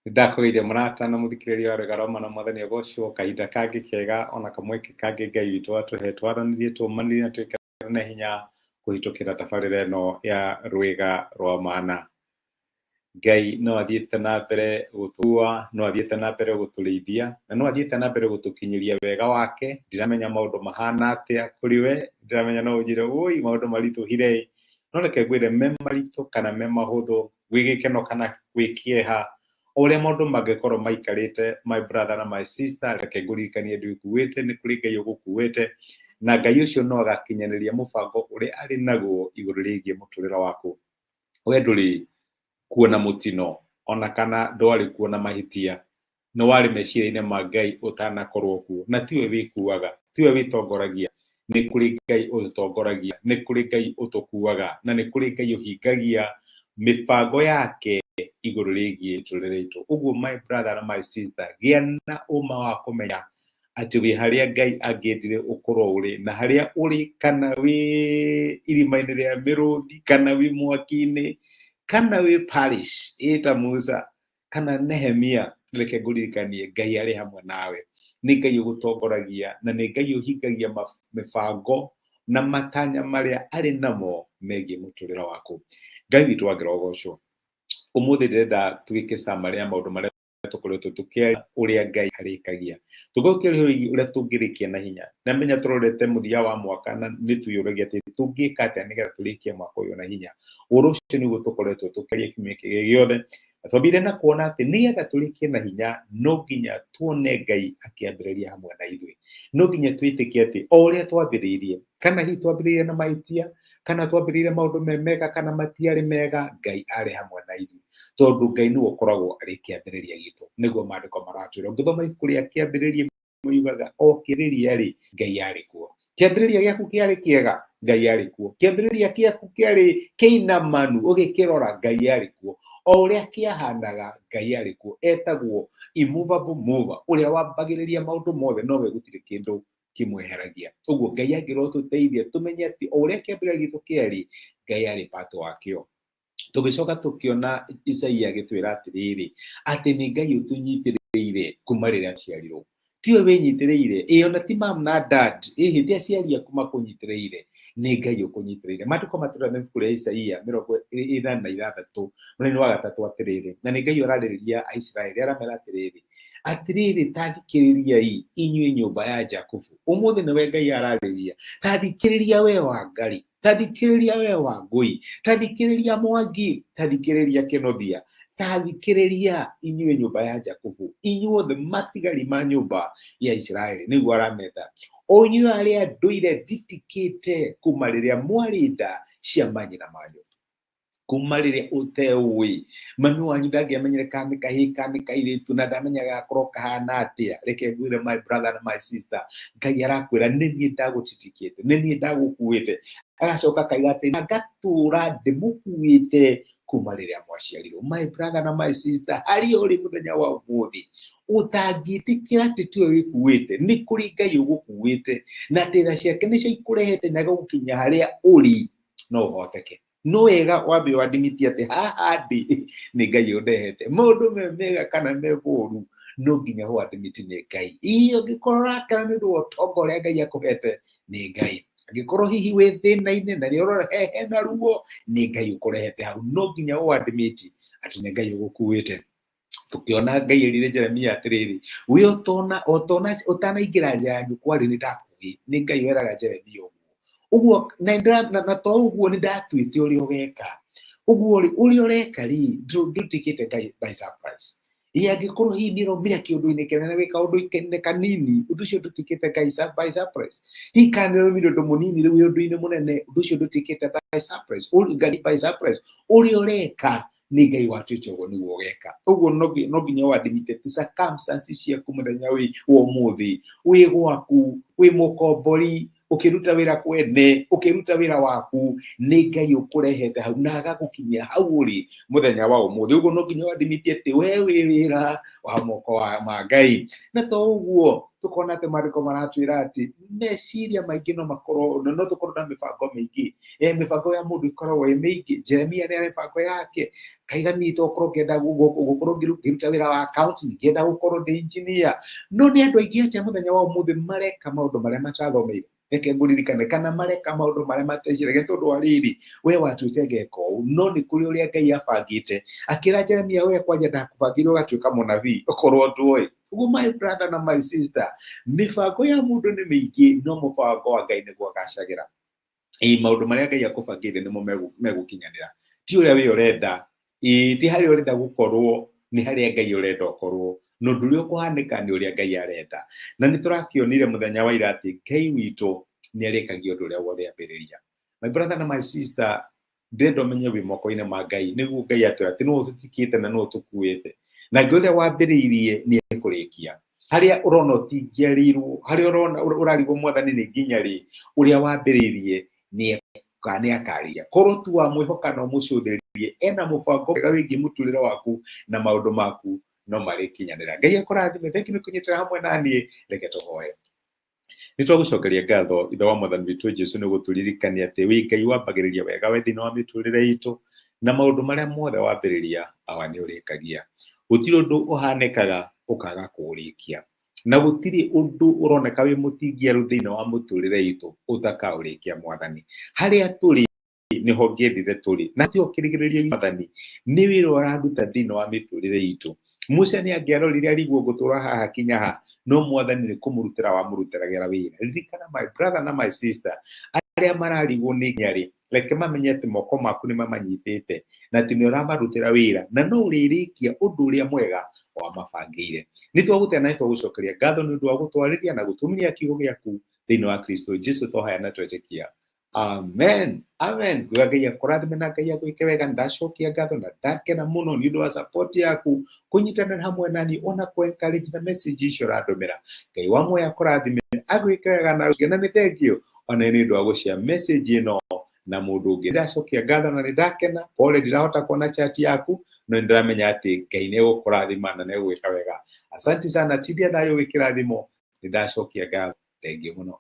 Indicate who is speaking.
Speaker 1: Nĩndakũgeithia mũrata na mũthikĩrĩria wa Rwĩga rwa Mana, Mwathani agocwo. Kahinda kangĩ kega ona kamweke kangĩ Ngai witũ atũhe twaranĩrie, tũmanĩrie na twĩkĩrane hinya kũhĩtũkĩra tabarĩra ĩno ya Rwĩga rwa Mana. Ngai no athiĩte na mbere gũtũkua, no athiĩte na mbere gũtũrĩithia, na no athiĩte na mbere gũtũkinyĩria wega wake. Ndiramenya maũndũ mahana atĩa kũrĩ we, ndiramenya no ũnjĩre ũi maũndũ maritũhire ĩ, no reke ngwĩre me maritũ kana me mahũthũ, gwĩ gĩkeno kana gwĩ kĩeha, o ũrĩa maũndũ mangĩkorwo maikarĩte, my brother na my sister, reke ngũririkanie ndwĩkuĩte, nĩ kũrĩ Ngai ũgũkuĩte, na Ngai ũcio no agakinyanĩria mũbango ũrĩa arĩ naguo igũrũ rĩgiĩ mũtũrĩre waku. We ndũrĩ kuo na mũtino, ona kana ndwarĩ kuo na mahĩtia, nĩ warĩ meciria-inĩ ma Ngai ũtanakorwo kuo, na tiwe wĩkuaga, tiwe wĩtongoragia, nĩ kũrĩ Ngai ũtũtongoragia, nĩ kũrĩ Ngai ũtũkuaga, na nĩ kũrĩ Ngai ũhingagia mĩbango yake igũrũ rĩgiĩ mĩtũrĩre itũ. Ũguo my brother na my sister, gĩa na ũma wa kũmenya atĩ wĩ harĩa Ngai angĩendire ũkorwo ũrĩ, na harĩa ũrĩ, kana wĩ irima-inĩ rĩa mĩrũthi, kana wĩ mwaki-inĩ, kana wĩ parish ĩta Musa kana Nehemia, reke ngũririkanie Ngai arĩ hamwe nawe. Nĩ Ngai ũgũtongoragia na nĩ Ngai ũhingagia mĩbango na matanya marĩa arĩ namo megiĩ mũtũrĩre waku. Ngai witũ angĩrogocwo. Ũmũthĩ ndĩrenda twĩke summary ya maũndũ marĩa tũkoretwo tũkĩaria ũrĩa Ngai arĩkagia. Tũkorwo tũkĩaria ũrĩa tũngĩrĩkia na hinya. Ndamenya tũrorete mũthia wa mwaka na nĩ twĩyũragia atĩ tũngĩka atĩa nĩgetha tũrĩkie mwaka ũyũ na hinya. Ũhoro ũcio nĩguo tũkoretwo tũkĩaria kiumia kĩrĩa gĩothe. Na twambire na kuona atĩ nĩgetha tũrĩkie na hinya no nginya tuone Ngai akĩambĩrĩria hamwe na ithuĩ. No nginya twĩtĩkie atĩ o ũrĩa twambĩrĩirie, kana hihi twambĩrĩirie na mahĩtia, kana twambĩrĩirie maũndũ me mega kana matiarĩ mega, Ngai arĩ hamwe na ithuĩ. Tondũ Ngai nĩwe ũkoragwo arĩ kĩambĩrĩria gitũ, nĩguo maandĩko maratwĩra. Ũngĩthoma ibuku rĩa Kĩambĩrĩria yugaga o kĩambĩrĩria rĩ, Ngai arĩ kuo. Kĩambĩrĩria gĩaku kĩarĩ kĩega, Ngai arĩ kuo. Kĩambĩrĩria gĩaku kĩarĩ kĩinamanu, ũgĩkĩrora, Ngai arĩ kuo. O ũrĩa kĩahanaga, Ngai arĩ kuo. Etagwo immovable mover, ũrĩa wambagĩrĩria maũndũ mothe, nowe gũtirĩ kĩndũ kĩmweheragia. Ũguo Ngai angĩrotũteithia tũmenye atĩ o ũrĩa kĩambĩrĩria gitũ kĩarĩ, Ngai arĩ part wakĩo. Tũgĩcoka tũkĩona Isaia agĩtwĩra atĩrĩrĩ, atĩ nĩ Ngai ũtũnyitĩrĩire kuma rĩrĩa twaciarirwo. Tiwe wĩnyitĩrĩire, ĩ ona ti mam na dad, ĩhĩ ti aciari aku makũnyitĩrĩire, nĩ Ngai ũkũnyitĩrĩire. Maandĩko matwĩraga na ibuku rĩa Isaia 46 mũraini wa 3 atĩrĩrĩ, na nĩ Ngai ũrarĩrĩria Aisiraeli, aramera atĩrĩrĩ, atĩrĩrĩ ta thikĩrĩriai inyuĩ nyũmba ya Jakubu. Ũmũthĩ nĩwe Ngai ararĩria, ta thikĩrĩria we Wangari, ta thikĩrĩria we Wangũi, ta thikĩrĩria Mwangi, ta thikĩrĩria Kĩnuthia, ta thikĩrĩria inyuĩ nyũmba ya Jakubu, inyuothe matigari ma nyũmba ya Isiraeli, nĩguo arameta, o inyuĩ arĩa ndũire nditikĩte kuma rĩrĩa mwarĩ nda cia manyina manyu. Kuma rĩrĩa ũteũĩ mami wanyu ndangĩamenyire kana nĩ kahĩĩ kana nĩ kairĩtu, na ndamenyaga gakorwo kahana atĩa. Reke ngwĩre my brother na my sister, Ngai arakwĩra nĩ niĩ ndagũtitikĩte, nĩ niĩ ndagũkuĩte. Agacoka akaiga atĩ na ngatũra ndĩmũkuĩte kuma rĩrĩa mwaciarirwo. My brother na my sister, harĩa ũrĩ mũthenya wa ũmũthĩ ũtangĩtĩkĩra atĩ tiwe wĩkuĩte, nĩ kũrĩ Ngai ũgũkuĩte, na atĩ tha ciake nĩcio ikũrehete na igagũkinyia harĩa ũrĩ, no ũhoteke. No wega wambe wandimiti atĩ haha ndĩ nĩ Ngai ũndehete. Maũndũ me mega kana me moru, no nginya ũandimiti nĩ Ngai. Ii ũngĩkorwo ũrakena nĩ ũndũ wa ũtonga ũrĩa Ngai akũhete, nĩ Ngai. Angĩkorwo hihi wĩ thĩna-inĩ na nĩ ũrora hena ruo, nĩ Ngai ũkũrehete hau. No nginya ũandimiti atĩ nĩ Ngai ũgũkuĩte. Tũkĩona Ngai erire Jeremia atĩrĩrĩ, we ũtona ũtona ũtanaingĩra nja ya nyũkwa rĩ, nĩ ndakũĩ. Nĩ Ngai weraga Jeremia ũguo. Ũguo na na, na to ũguo nĩ ndatuĩte ũrĩa ũgeka. Ũguo rĩ, ũrĩa ũreka rĩ, ndũtuĩkĩte Ngai by surprise. Ĩ angĩkorwo hihi nĩ ũraumire kĩũndũ-inĩ kĩnene wĩ kaũndũ-inĩ kanini, ũndũ ũcio ndũtuĩkĩte Ngai by surprise. Hihi kana nĩ ũraumire ũndũ mũnini rĩu wĩ ũndũ-inĩ mũnene, ũndũ ũcio ndũtuĩkĩte by surprise. Ngai by surprise. Ũrĩa ũreka nĩ Ngai watuĩte ũguo nĩguo ũgeka. Ũguo no nginya ũadmit circumstances ciaku mũthenya wa ũmũthĩ, wĩ gwaku, wĩ mũkombori, Ũkĩruta wĩra kwene, ũkĩruta wĩra waku, nĩ Ngai ũkũrehete hau na agagũkinyia hau ũrĩ mũthenya wa ũmũthĩ. Ũguo no nginya wandimithie atĩ we wĩ wĩra wa moko ma Ngai. Na to ũguo, tũkona atĩ maandĩko maratwĩra atĩ meciria maingĩ no makorwo, no tũkorwo na mĩbango mĩingĩ. Mĩbango ya mũndũ ĩkoragwo ĩ mĩingĩ. Jeremia nĩ arĩ mĩbango yake, kaiga niĩ to korwo ngĩenda gũkorwo ngĩruta wĩra wa accounting, ngĩenda gũkorwo ndĩ engineer. No nĩ andũ aingĩ atĩa mũthenya wa ũmũthĩ mareka maũndũ marĩa matathomeire? Reke ngũririkane, kana mareka maũndũ marĩa mateciragia, tondũ wa rĩrĩ, we watuĩte ngeka ũũ, no nĩ kũrĩ ũrĩa Ngai abangĩte. Akĩra Jeremia, we kwanja ndakũbangĩire ũgatuĩka mũnabii, ũkorwo ndũĩ. Ũguo my brother na my sister, mĩbango ya mũndũ nĩ mĩingĩ, no mũbango wa Ngai nĩguo agacagĩra. Ĩĩ, maũndũ marĩa Ngai akũbangĩire nĩmo megũkinyanĩra, ti ũrĩa we ũrenda. Ĩĩ, ti harĩa ũrenda gũkorwo, nĩ harĩa Ngai ũrenda ũkorwo. Na ũndũ ũrĩa ũkũhanĩka nĩ ũrĩa Ngai arenda. Na nĩ tũrakĩonire mũthenya wa ira atĩ Ngai witũ nĩ arĩkagia ũndũ ũrĩa wothe ambĩrĩria. My brother na my sister, ndĩrenda ũmenye wĩ moko-inĩ ma Ngai, nĩguo Ngai atwĩra atĩ nĩwe ũtũtikĩte na nĩwe ũtũkuĩte, na Ngai ũrĩa wambĩrĩirie nĩ ekũrĩkia. Harĩa ũrona ũtingĩarĩirwo, harĩa ũrona ũrarigwo Mwathani nĩ nginya rĩ, ũrĩa wambĩrĩirie nĩ akarĩkia. Korwo tu wamwĩhoka na ũmũcũthĩrĩrie, ena mũbango mwega wĩgiĩ mũtũrĩre waku na maũndũ maku no marĩkinyanĩra. Ngai akũrathime. Thengiũ nĩ kũnyitĩra hamwe na niĩ. Reke tũhoe. Nĩ twagũcokeria ngatho, Ithe wa Mwathani witũ Jesu, nĩ gũtũririkania atĩ wĩ Ngai wambagĩrĩria wega we thĩinĩ wa mĩtũrĩre itũ, na maũndũ marĩa mothe wambĩrĩria awa nĩ ũrĩkagia. Gũtirĩ ũndũ ũhanĩkaga ũkaga kũũrĩkia, na gũtirĩ ũndũ ũroneka wĩ mũtingiaru thĩinĩ wa mũtũrĩre itũ ũtakaũrĩkia. Mwathani, harĩa tũrĩ nĩho ngĩendire tũrĩ, na tiho kĩrigĩrĩrio. Mwathani, nĩ wĩra ũraruta thĩinĩ wa mĩtũrĩre itũ. Musa nĩ angĩarorire arigwo ngũtũra haha kinya ha, no Mwathani nĩ kũmũrutĩra wamũrutĩragĩra wĩra. Ririkana my brother na my sister arĩa mararigwo nĩ nginya rĩ, reke mamenye atĩ moko maku nĩ mamanyitĩte na atĩ nĩ ũramarutĩra wĩra na no ũrĩrĩkia ũndũ ũrĩa mwega wamabangĩire. Nĩ twagũtĩa na nĩ twagũcokeria ngatho nĩ ũndũ wa gũtwarĩria na gũtũmĩria kiugo gĩaku thĩinĩ wa Kristo Jesu tũhaya na twetĩkia. Amen, amen. Nguga Ngai akũrathime na Ngai agwĩke wega. Ndacokia ngatho na ndakena mũno nĩ ũndũ wa support yaku, kũnyitanĩra hamwe nani, ona kũ encourage na message icio ũrandũmĩra. Ngai wa muoyo akũrathime, agwĩke wega, na na nĩ thengiũ ona nĩ ũndũ wa gũshare message ĩno na mũndũ ũngĩ. Ndacokia ngatho na nĩ ndakena. Pole, ndirahota kuona chat yaku, no nĩ ndĩramenya atĩ Ngai nĩ egũkũrathima na nĩ egũgwĩka wega. Asante sana, tindia thayũ, wĩ kĩrathimo. Nĩ ndacokia ngatho, thengiũ mũno.